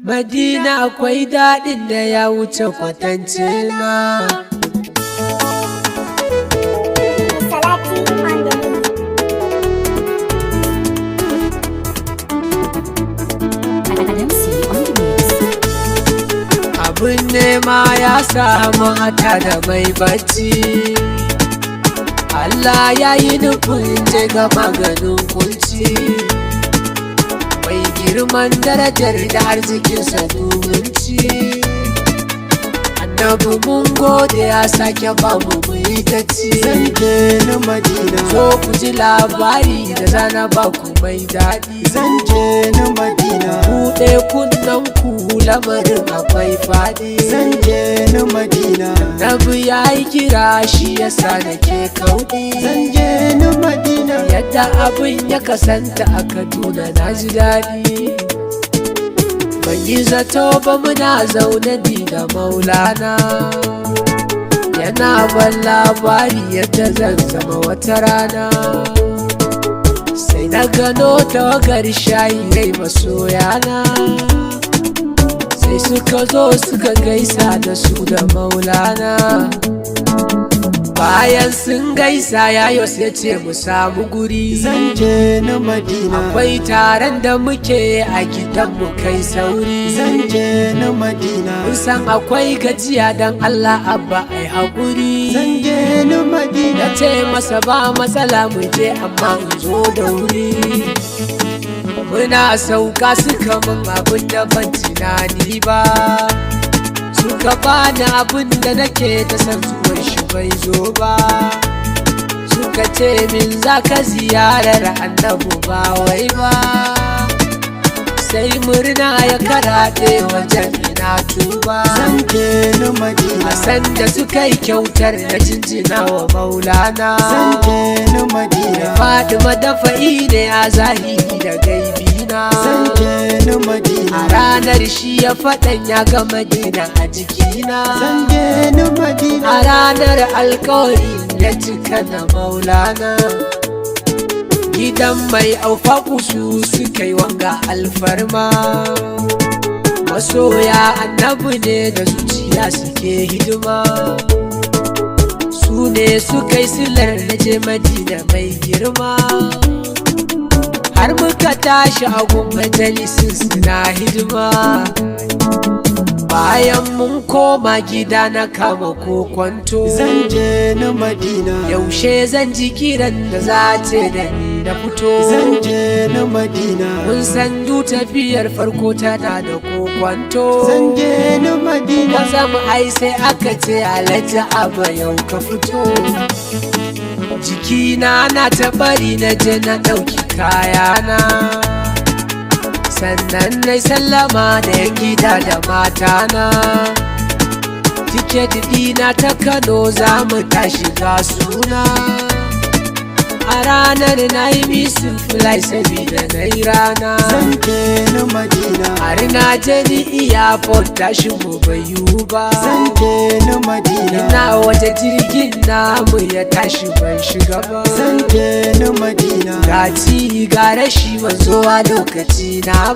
Madina akwai daɗin da ya wuce kwatance na. Salati on the mix. Adamsi on the mix. Abin nema ya samu hata da mai bacci. Allah ya yi nufin je ga maganin kunci. Mai girman darajar da arzikinsa dumunci. Annabi mun gode ya sake bamu mu yi ta ci. Zan je na Madina. Zo ku ji labari da zana ba ku mai daɗi. Zan je na Madina. Buɗe kunnen ku, lamarin akwai faɗi. Zan je na Madina. Nabi ya yi kira, shi yasa nake kauɗi. Zan je na Madina. Yadda abin ya kasanta a Kaduna, na ji daɗi. Ban yi zato ba, muna zaune ni da Maulana, yana ban labari yadda zan zama wata rana. Sai na gano tawagar shayi rai masoyana, sai suka zo suka gaisa da su da Maulana. Bayan sun gaisa, Yayos ya ce mu samu guri. Zan je na Madina. Akwai taron da muke a gidanmu, kai sauri. Zan je na Madina. Mun san akwai gajiya, don Allah Abba ai haƙuri. Zan je na Madina. Na ce masa ba matsala, mu je, amma in zo da wuri. Muna sauka suka mun abin da ban tunani ba. Suka bani abin da nake ta san zuwan shi bai zo ba. Suka ce min za ka ziyarar Annabu, ba wai ba. Sai murna ya karaɗe wajen, ina tuba. Zan je na Madina. A sanda suka yi kyautar da jinjina wa Maulana. Zan je na Madina. Fatima dafa'i ne a zahiri da gaibina. Zan je na Madina. A ranar shi ya faɗan ya ga Madina a jikina. Zan je na Madina. A ranar alkawari ya cika na Maulana. Gidan mai aufa su suka yi wanga alfarma. Masoya Annabi ne da zuciya suke hidima. Su ne suka yi silar na je Madina mai girma. Har muka tashi a gun majalisin suna hidima. Bayan mun koma gida na kama kokwanto. Zan je na Madina. Yaushe zan ji kiran da za ce da ni na fito? Zan je na Madina. Mun san du tafiyar farko tana da kokwanto. Zan je na Madina. Kwatsam ai sai aka ce, "Alhaji Abba, yau ka fito." Jikina na ta bari, na je na ɗauki kayana, sannan na sallama da ya gida da matana. Tiket ɗina ta Kano, za mu tashi ga suna. A ranar na yi missing flight sabida na yi rana. Zan je na Madina. Har na je ni airport, tashi mu bai yiwu ba. Zan je na Madina. Ina waje jirgin namu ya tashi, ban shiga ba. Zan je na Madina. Ga ci ga rashi, ban zo a lokaci na.